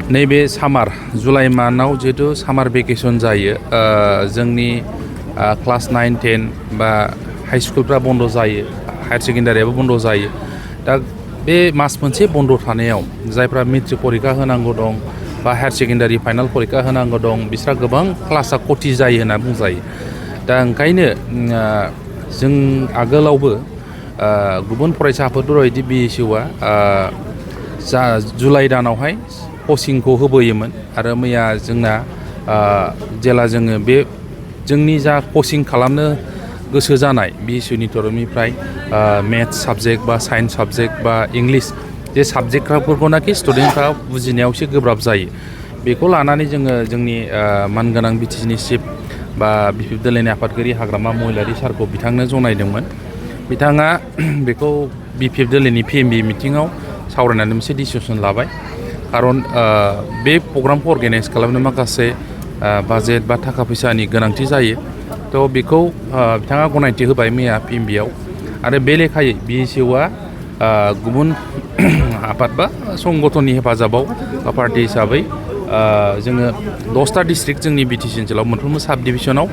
नैबे सामार जुलाइ मान्थआव जिहेतु सामार भेकेसन जायो जोंनि क्लास 9, 10 बा हाई स्कुलफ्रा बन्द जायो, हायर सेकेन्डारियाबो बन्द जायो। दा बे मास मोनसे बन्द थानायाव जायफ्रा मेट्रिक परिखा होनांगौ दं बा हायर सेकेन्डारि फाइनाल परिखा होनांगौ दं बिस्रा गोबां क्लासा खथि जायो होनना बुंजायो। दा ओंखायनो जों आगोलावबो गुबुन फरायसाफोर बायदि BSUआ जा जुलाइ दानावहाय कचिंखौ होबोयोमोन आरो मैया जोंना जेला जोङो बे जोंनि जा कचिं खालामनो गोसो जानाय BSUनि तरफनिफ्राय मेथ्स साबजेक्ट बा साइन्स साबजेक्ट बा इंलिश जे साबजेक्टफोरखौनाखि स्टुडेन्टफ्रा बुजिनायाव एसे गोब्राब जायो बेखौ लानानै जोङो जोंनि मानगोनां BTCनि चिफ बा बिपिएफ दोलोनि आफादगिरि हाग्रामा महिलारि सारखौ बिथांनो जनायदोंमोन। बिथाङा बेखौ बिपिएफ दोलोनि PMB मिटिङाव सावरायनानै मोनसे डिसिसन लाबाय। खारन बे प्रग्रामखौ अर्गानाइज खालामनो माखासे बाजेट बा थाखा फैसानि गोनांथि जायो। थ' बेखौ बिथाङा गनायथि होबाय मैया PMBआव आरो बे लेखायै BSUआ गुबुन आफाद बा संगठननि हेफाजाबाव बा पार्टि हिसाबै जोङो 10टा डिस्ट्रिक्ट जोंनि BTC ओनसोलाव मोनफ्रोमबो साब डिभिजनाव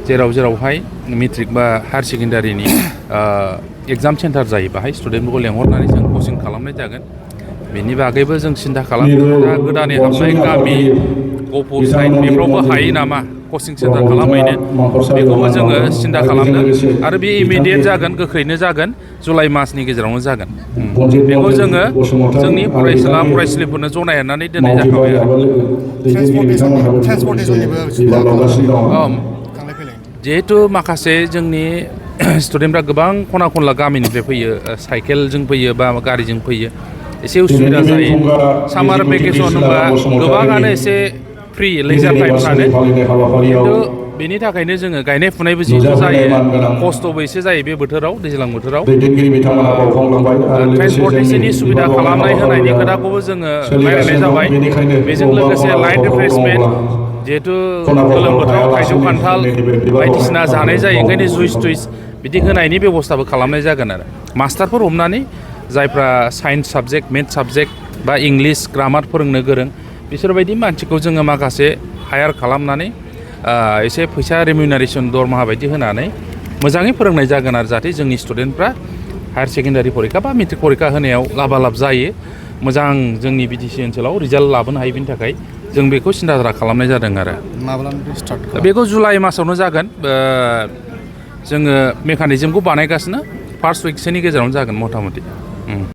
जेरावहाय मेट्रिक बा हायर सेकेन्डारिनि एग्जाम सेन्टार जायो बाहाय स्टुडेन्टफोरखौ लेंहरनानै जों कचिं खालामनाय जागोन। बेनि बागैबो जों सिन्था खालामदों दा गोदानै हाबनाय गामि गहपुर साइड बेफोरावबो हायो नामा कचिं सेन्टार खालामहैनो बेखौबो जोङो सिन्था खालामदों आरो बे इमिडियेट जागोन, गोख्रैनो जागोन, जुलाइ मासनि गेजेरावनो जागोन। बेखौ जोङो जोंनि फरायसुला फरायसुलिफोरनो जनायनानै दोननाय जाखाबाय आरो जिहेतु माखासे जोंनि स्टुडेन्टफ्रा गोबां खना खनला गामिनिफ्राय फैयो, साइकेलजों फैयो बा गारिजों फैयो, एसे उसुबिदा जायो। सामार भेकेसन होनबा गोबाङानो एसे फ्रि लेजार टाइम सानो, खिन्थु बेनि थाखायनो जोङो गायनाय फुनायबो जिहेतु जायो, खस्थ'बो एसे जायो बे बोथोराव, दैज्लां बोथोराव। ट्रेन्सपर्टेसननि सुबिदा खालामनाय होनायनि खोथाखौबो जोङो रायज्लायनाय जाबाय। बेजों लोगोसे लाइट रिफ्रेशमेन्ट जिहेतु गोलोम बोथोराव थाइजौ खान्थाल बायदिसिना जानाय जायो, ओंखायनो जुइस थुइस बिदि होनायनि बेबस्थाबो खालामनाय जागोन आरो मास्टारफोर हमनानै जायफ्रा साइन्स साबजेक्ट, मेथ्स साबजेक्ट बा इंलिश ग्रामार फोरोंनो गोरों बिसोरबायदि मानसिखौ जोङो माखासे हायार खालामनानै एसे फैसा रेमिउनारेसन दरमाहा बायदि होनानै मोजाङै फोरोंनाय जागोन आरो जाहाथे जोंनि स्टुडेन्टफ्रा हायार सेकेन्डारि परिखा बा मेट्रिक परिखा होनायाव लाभालाब जायो, मोजां जोंनि BTC ओनसोलाव रिजाल्ट लाबोनो हायो। बेनि थाखाय जों बेखौ सिन्था खालामनाय जादों आरो बेखौ जुलाइ मासावनो जागोन। जोङो मेकानिजमखौ बानायगासिनो, फार्स्ट उइकसोनि गेजेरावनो जागोन मथा मथि।